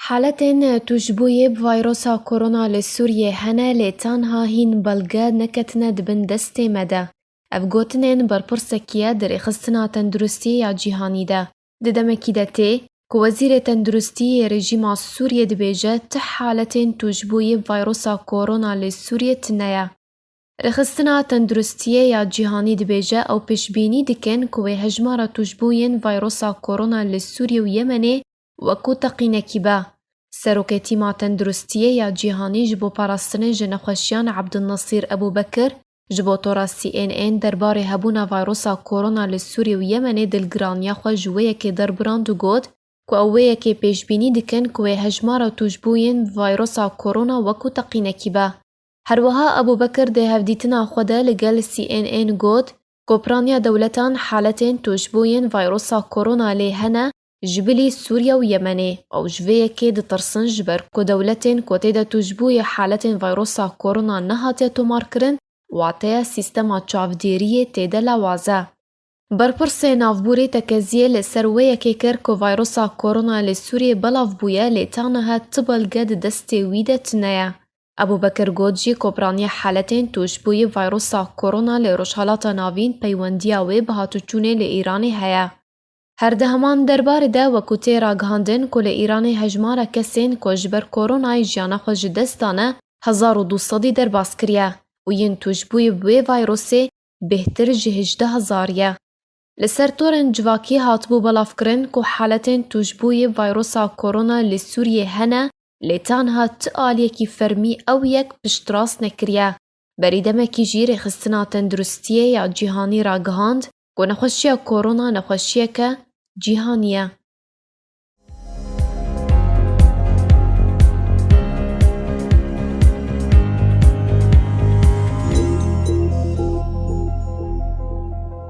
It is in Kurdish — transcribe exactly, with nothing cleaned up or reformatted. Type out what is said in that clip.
Haletên tûşbûyê bi vayrosa korona li Sûriyê hene, lê tanha hîn belge neketine di bin destê me de. Ev gotinên berpirsekî ye di rêxistina tenduristiyê ya cîhanî de. Di demekî de tê ku Wezîrê Tenduristî yê rejîma Sûriyê dibêje ti haletên tûşbûyê bi vayrosa korona li Sûriyê tune ye. Rêxistina Tenduristiyê ya Cîhanî dibêje ew pêşbînî dikin ku wê hejmara tûşbûyên vayrosa korona li Sûriyê û Yemenê wekû teqînekî be. Serokê Tîma Tenduristiyê ya Cîhanî ji bo parastinê ji nexweşiyan Ebdulnesîr Ebûbekir ji bo tora C N N derbarê hebûna vayrosa korona li Sûriyê û Yemenê dilgiraniya xwe ji wê yekê derbirand û got ku ew wê yekê pêşbînî dikin ku wê hejmara tûşbûyên vayrosa korona wekû teqînekî be. Her wiha Ebûbekir di hevdîtina xwe de li gel C N N got, Kopiraniya dewletan haletên tûşbûyên vayrosa korona lê hene ji bilî Sûriye û Yemenê. Ew ji vê yekê ditirsin ji ber ku dewletên ku tê de tûşbûyê haletên vayrosa korona nehatiye tomarkirin, wateya sîstema çavdêriyê tê de lawaz e. Berpirsê navbûrê tekeziyê li ser wê yekê kir ku vayrosa korona li Sûriyê belav bûye, lê ta niha ti belge di destê wî de tune ye. Ebûbekir got jî, kopiraniya haletên tûşbûyî vayrosa korona li Rojhilata Navîn peywendiya wê bi hatûçûnê li Îranê heye. Her di heman derbarê de, wekû tê ragihandin ku li Îranê hejmara kesên ku ji ber koronayê jiyana xwe ji dest dane hezar û du sedî derbas kiriye û yên tûşbûyî bi wê vayrosê bêhtir ji hejdeh hezar ye. Li ser torên civakî hatibû belavkirin ku haletên tûşbûyî vayrosa korona li Sûriyê hene, lê tanha ti aliyekî fermî ew yek piştrast nekiriye. Berî demekî jî Rêxistina Tenduristiyê ya Cîhanî ragihand ku nexweşiya korona nexweşiyeke cîhanî ye.